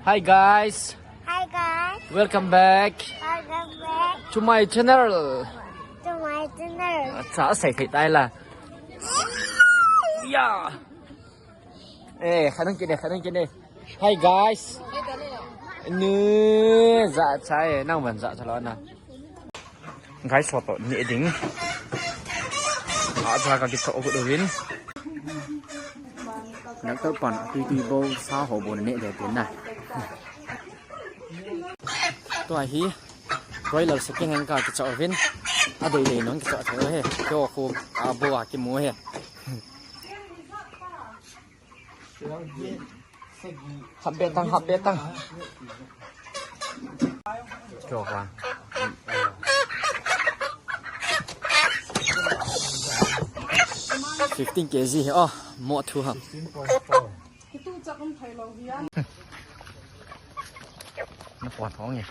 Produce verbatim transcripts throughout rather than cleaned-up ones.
Hi guys. Hi guys. Welcome back. Welcome back to my channel. To my channel. Acha, asei thei tai la. Ya. Eh, khanang kine, khanang kine. Hi guys. Ni za chai, nang van za chala na. Guys, hoto ni ding. Acha ka kicho gu dovin. Nak to pan, tui tui bo sa ho bo ne de tin na. Tua hi broiler second hand ka kicho vin. Adei dei nong kicho thei he. Kyo khu a bo a kimu he. Hap be tang, hap be tang. Kyo ka. Fifteen K G he. Oh, mo thu ham. Na pon hong e.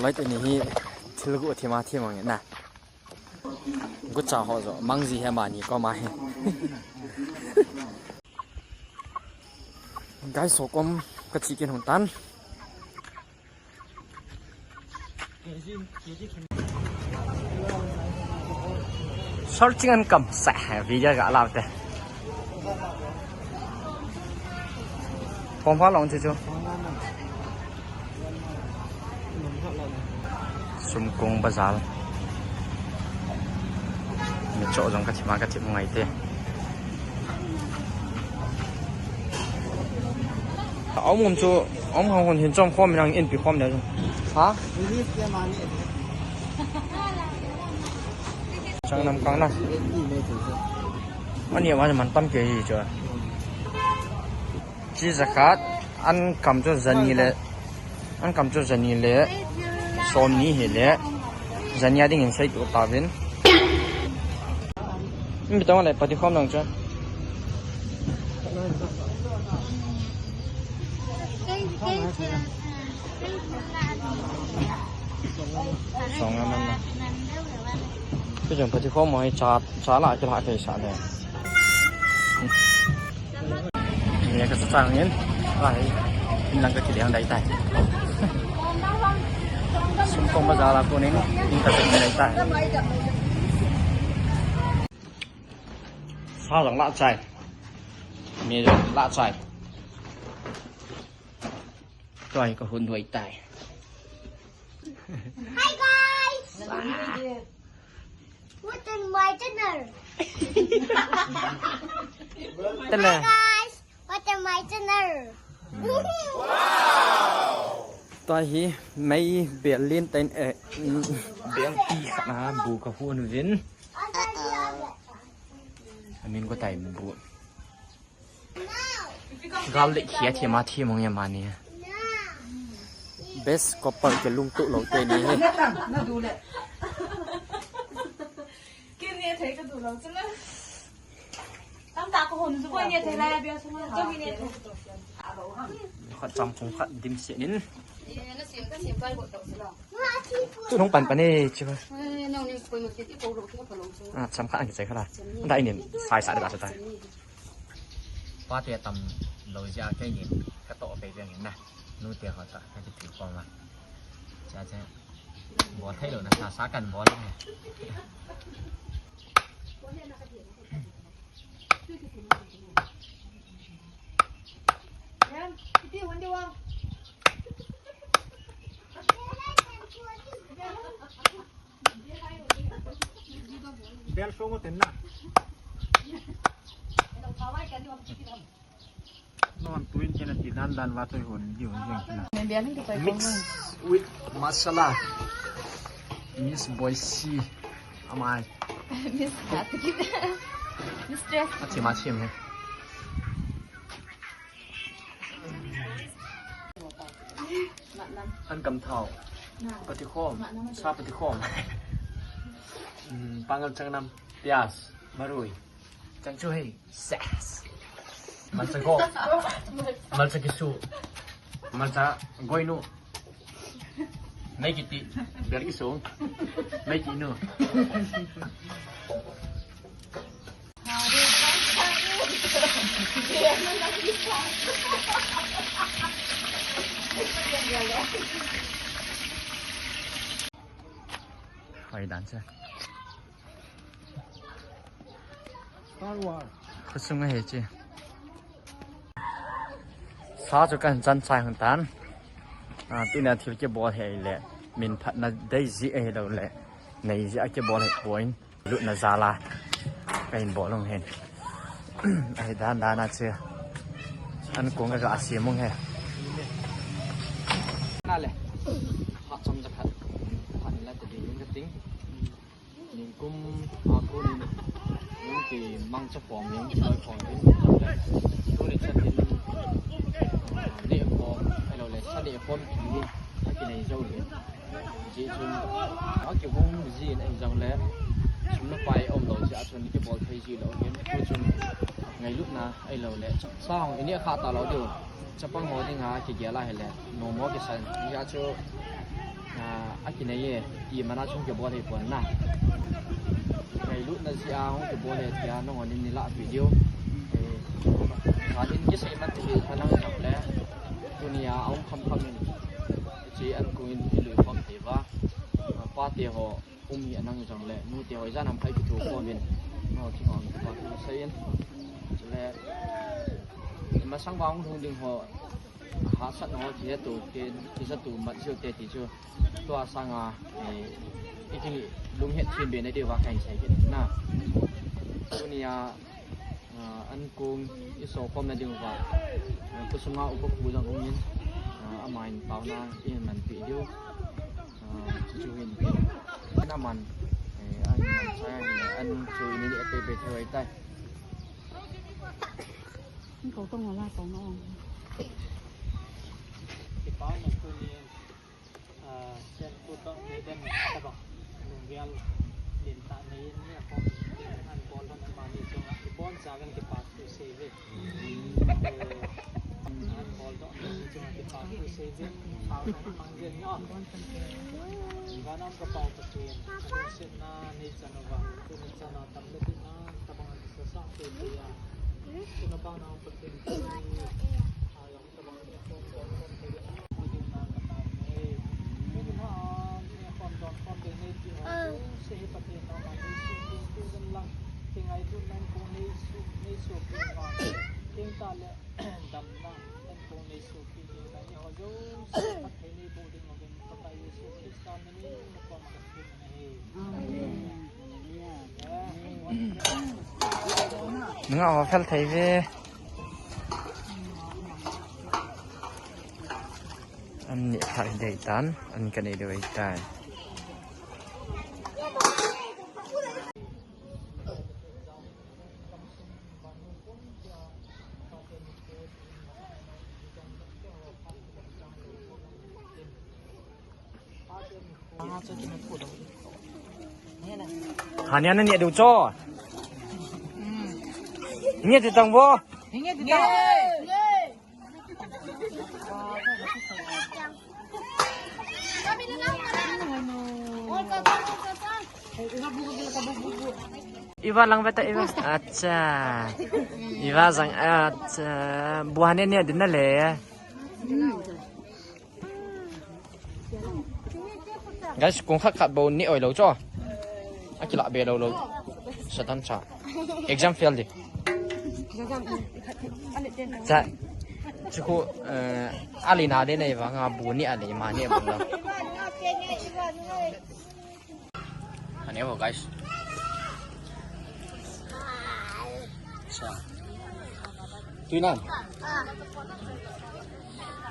Lai te ni hi thil gu thima thima nge na. Gu cha ho jo, mang ji he mani ko ma he. Guys, so kom ka chi kin hon tan. Searching and come sa video ga lau te. Kom pha long chu chu. Sumkung bazar. Mi cho jong ka thima ka thim ngai te. Aum um chu, aum hang hon hin chom khom nang in pi khom le chu. Ha? Chang nam kang na. Ani ma man tam ke hi chu. Chi jakhat an kam chu jani le, an kam chu jani le somni hi le, jani a ding in sei tu ta vin. Mi tong le pati khom nang chu. Song a man na. Kei jong pati khom mo hi cha, cha la kila kei sa le. Ni ka sa chang in. Ai, in lang ka kiliang dai tai. Sumkung bazar la ko nin, in ka sa dai tai. Sa jong la chai. Mi jong la chai. Tua hi ka hun duai tai. Hi guys. Welcome my channel. Tele. Hi guys. Welcome my channel. Tua hi mei bel lin ten, eh, mm, bel ti khat na bu ka hun vin. Amin ko tai bu. Gal le khia thima thim hong ya mani. Best couple ke lung tu lo te ni he. Kin ne thei ka du lo chana. Tam ta ko hon su ko ne thei la ya bia su ma. Ko ne thei. Khat cham phung khat dim se nin. Ye na sim ka sim pai bo to su lo. Tu nong pan pan e chi ba. Eh, nong ni ko mo ti ko lo ki ko lo su. Ah, cham khat ang chai khala. Da inin sai sa da sa ta. Pa te tam lo jia kei ni ka to pe jeng na. Nu te ho ta ka ti pi ko ma. Cha cha. Bol thei lo na sa sa kan bol na. Bel song ten na. Non tuin kena ti dan dan wa toi hon di hon di hon kena. Mix with masala. Miss Boise. Amai. Miss Mistress. Achi ma chim he. An kam thao. Pati khom. Sa pati khom. Mm, pangal chang nam. Pias. Marui. Chang chu hei. Ses. Malcha go. Malcha kisu. Malcha goinu. Mei kiti. Ber kisu. Mei kinu. Hoi dan che. Star Wars. Khosung ahi che. Sa chu kan chan chai hung tan. A, tunia thil kibol hi le. Min phatna dei ji ahi lo le. Nei ji a kibol hi point. Lutna jal a. Ka hin bol hung hin. Ahi dan dan a che. An kong ka ga a siam hung he. Na le. Ha chom ja khat. Ha ni la te ding ka ting. Ningkum a kun in, ningki mang cha pom in, loi pom in, tuni chan in, ah, neh pom, ahilou le, sa neh pom ki in, a kinei jou le. Ji chun, a kihung ji in, ei jong le, sum le pai um lou ji a chun, kibol thei ji lou in, tu chun, ngailutna, ahilou le. Sa hung, i neh kha ta lou diu. Chapang ho dinga kigel a hile, nom ho kisan. Hia chu, ah, a kinei e, ti mana chung kibol hi pon na. Ngailutna jeh a hung kibol e tia, nangho nin ni lah video. Eh, ka nin kisei man ti hi ka nang jong le. Tunia a um kham kham in. Chi an kung in i lui khom thei va. Ah, pa te ho. Um hi a nang jong le, nu te hoi jan ham khai kithu khom in. No, thi hong pa tu sei in. Chule, masang vang hung ding ho, hahsatna ho, kijatu te, kijatu mat jiu te ti chu. Tua sanga, eh, i kilunghet thim be na diu va kahin sei kit na. Tunia, Ah, an kong i sokhom na diu va. Ah, khosung a upa pu jong hung in, ah, ama in taona i manpi diu. Ah, chu chu hin. An aman, eh, an man sa hin, an chu ni ni ate be thoi tai. Ni ko tong la tong ong. Kipa na ku ni. Ah, sen pu toh ni den tabang. Lunggel lin tah nei in ni a khom. An bol hon amani chunga. Kibon chauvin kipa thu sei ve. Eh, an bol toh ni chunga kipa thu sei ve. Thao na mang ven no. Vanam ka Pau Pathen. Ahin setna nei chan uva. Tuni chan a tam le tin na tabang an sa sa te te ya. Tuna bang na Pathen. Ayong Amen. Nunga ho fel thei ve. An ni thai dei tan, an ka nei dei tai. Hania na ni du cho. Ni ti tang bo. Iva lang beta iva. Acha. Iva jang acha. Buhan ni din na le. Guys, kong khat khat bou ni oi lo cho. A kila be lo lo. Satan cha. Exam fail di. Cha. Chuku, eh, ali na de nei va nga bu ni ali ma ni bu lo. Ane ho, guys. Sa. Tui nan.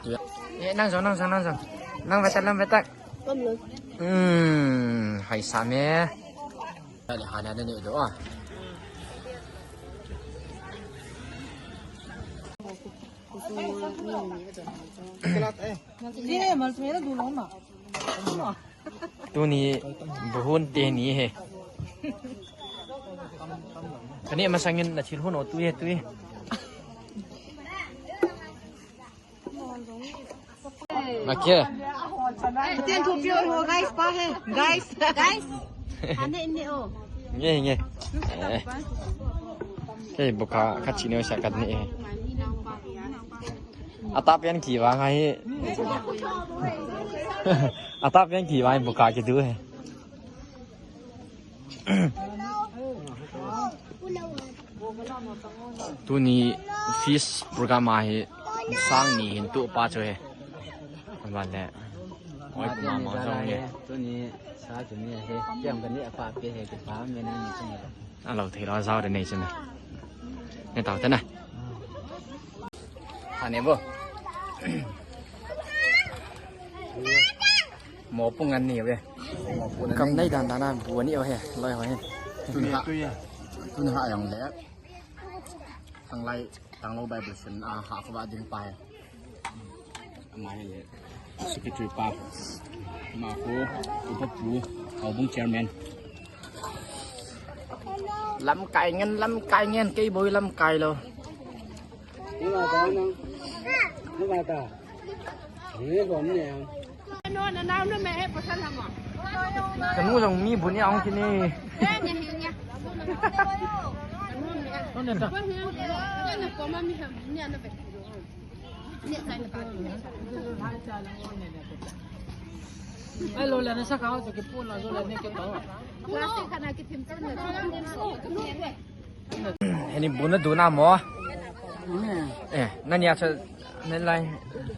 Tui. Eh, nang jong, nang jong, nang jong. Nang vetak, nang vetak. Hmm, hai sa me. Dale, hana na ni do ah. Tuni buhun teni he. Kani masangin na thil hun o tui he tui. Makia. Ten thu pure ho, guys, pa he. Guys. Guys. Ane ne o. Nge, nge. Eh. Kei buka kachine o sa kat ne. Atap pen kivang ahi. Atap pen kivang buka kidu he. Tuni feast program ahi, sang ni hin tu pa chu he. Ban le. Oi, kuma ma jong le. Tuni sa chu ni he. Piang ka ni apa pe he ki pa me na ni chu. Alo thei lo jao de nei chu na. Ne tao te na. Ane bo. Mo pung an ni ve. Kam nei dan dan an bu ani o he. Loi ho he. Tun ha. Tun ha yang le. Tang lai, tang lo Bible sin a ha kha ba ding pa he. Ama he le. Secretary pa. Ma ko, upa pu, houbung chairman. Lamkai ngen, lamkai ngen, kei boi lamkai lo. Ni ma ta nang. Ni ma ta. Ni ko ni ang. Kanu jong mi bu ni ang kini. Ai lo la na sa ka ho ki pu la zo la ne ke to. Plastic kana ki thim chen na. Heni bu na du na mo. Eh, nani a sa ne lai.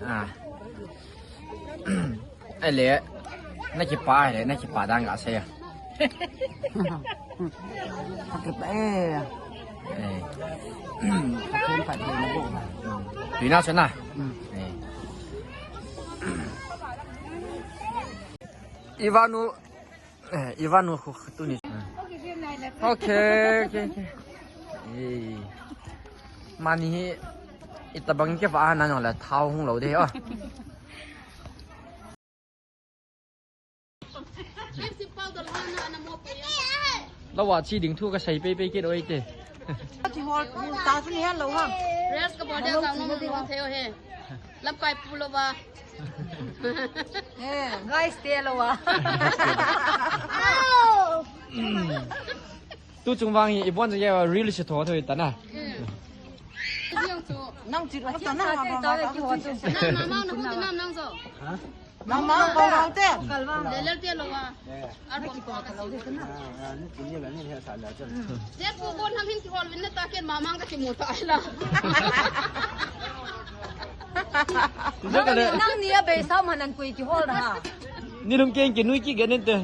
Ah. Ai le. Na kipa ai le, na kipa dan ga sa ya. Kipa eh. Eh. Kipa na bo. Pi na sa na. Eh. Ivanu, eh, Ivanu khu tu ni. Okay, okay, okay. Eh. Mani hi itabang ke va na no la thao hung lo de o. Lawa chi ding thu ka sei pei pei kit oi te. Chi hol ta chu ni hello ha. Rest ka bol de ka ngom mo thei o he. Lamkai pu lo ba. Eh, guys, te lo ba. Tu chung vang hi, i bon jong ya reel si tho tho ta na. Nang chi lo ta na. Nang mama na hu ti nam nang so. Mama ko lo te. Lel te lo ba. Ar bon ko ka si. Te pu bon ham hin kihol vin na ta ken mama ka kimu ta ai la. Nang ni a bei sao ma nan kui kihol na ha. Ni lum ken ki nui ki gen te.